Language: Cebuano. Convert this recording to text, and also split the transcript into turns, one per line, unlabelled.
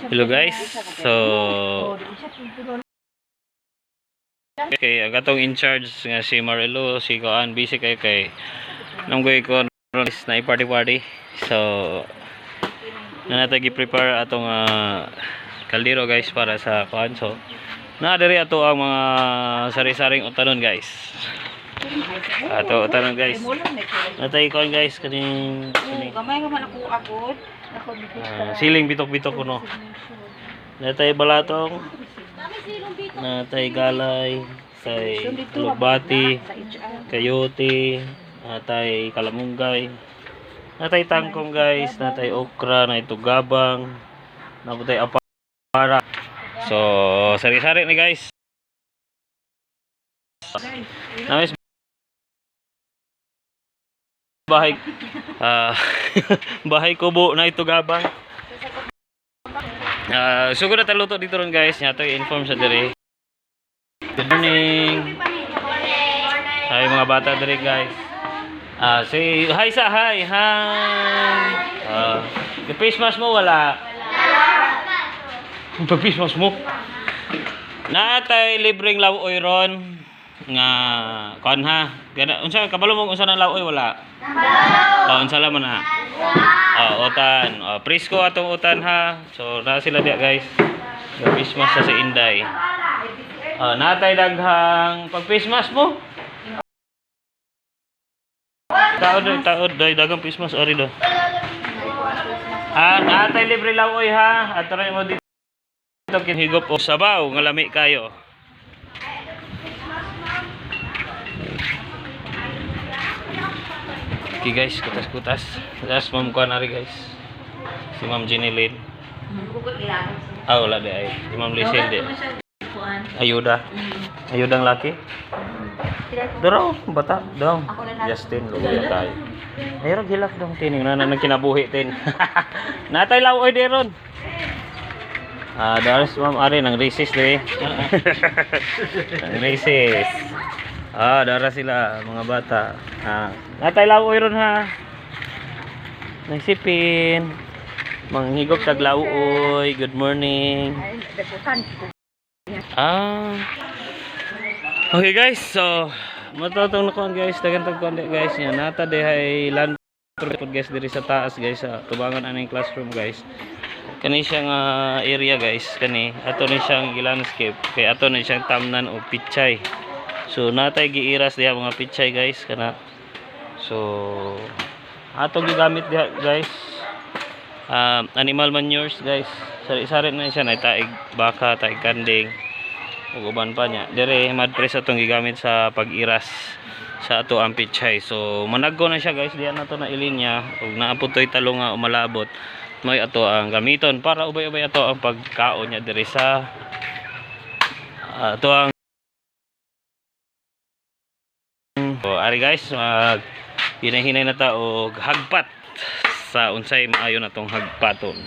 Hello guys. So kay ang katong in charge nga si Marilo, si Kuan, busy kay kay nunggoy ko ron is na party party. So na nato gi-prepare atong kaldero guys para sa kuan. So na diri ato ang mga sari-saring utanon guys. Ato utanon guys. Natay kuan guys, kaning kaning
Gamay man ako agod.
Siling bitok-bitok kuno. Natay balatong, natay galay, tay alugbati, kayote, natay kalamunggay, natay tangkong guys, natay okra, natay tugabang, naputay apara. So, sari-sari ni guys. Namis bahay bahay kubo na ito gabang. Sugod na taluto dito ron guys. Nya to inform sa diri. Good morning. Hi mga bata diri guys. Say hi sa hi, hi. Yung face mask mo wala? Wala. Face mask mo? Naatay libreng lawoy ron nga kuan ha. Gana unsa kabalo mo unsa nang lawoy wala? Oh, unsa laman ha? Oh, utan. Oh, presko atong utan ha. So na sila diya guys. Yung face mask sa si Inday. Oh, natay daghang pag face mask mo. Taod doy, taod doy daghang face mask ori do. Ah, natay libre lawoy ha. Ato ra mo dito kinhigop og sabaw nga lami kayo. Okay guys, kutas-kutas. Tapos ma'am kuan ari guys. Si Ma'am Jenny. Ah, wala di ay. Si Ma'am Lisel di. Ayuda. Ayudang laki. Daraw, bata, dong. Justin, luya tayo. Ayun, gilak dong tining na nang kinabuhi tin. Natay lawoy di ron. Ah, daras ma'am ari nang recess di. Nang recess. Ah, dara sila mga bata. Ah, natay lawoy ron ha. Nagsipin. Manghigop tag lawoy. Good morning. Ah. Okay guys, so matutong na kuan guys, dagan tag kuan di, guys nya nata dihay land pod guys diri sa taas guys sa tubangan aning classroom guys. Kani siya nga area guys, kani ato ni siyang gi-landscape kay ato ni siyang tamnan og pichay. So natay giiras diha mga pichay guys kana. So ato gigamit diha guys. Animal manures guys. Sari-sari na siya na taig baka, taig kanding ug uban pa niya. Dire mud press atong gigamit sa pag-iras sa ato ang pichay. So managko na siya guys, diyan na to na ilinya ug naa pud toy talong nga umalabot. May ato ang gamiton para ubay-ubay ato ang pagkaon niya diri sa ato ang. So, ari guys, mag hinahinay na ta og hagpat sa unsay maayo na tong hagpaton.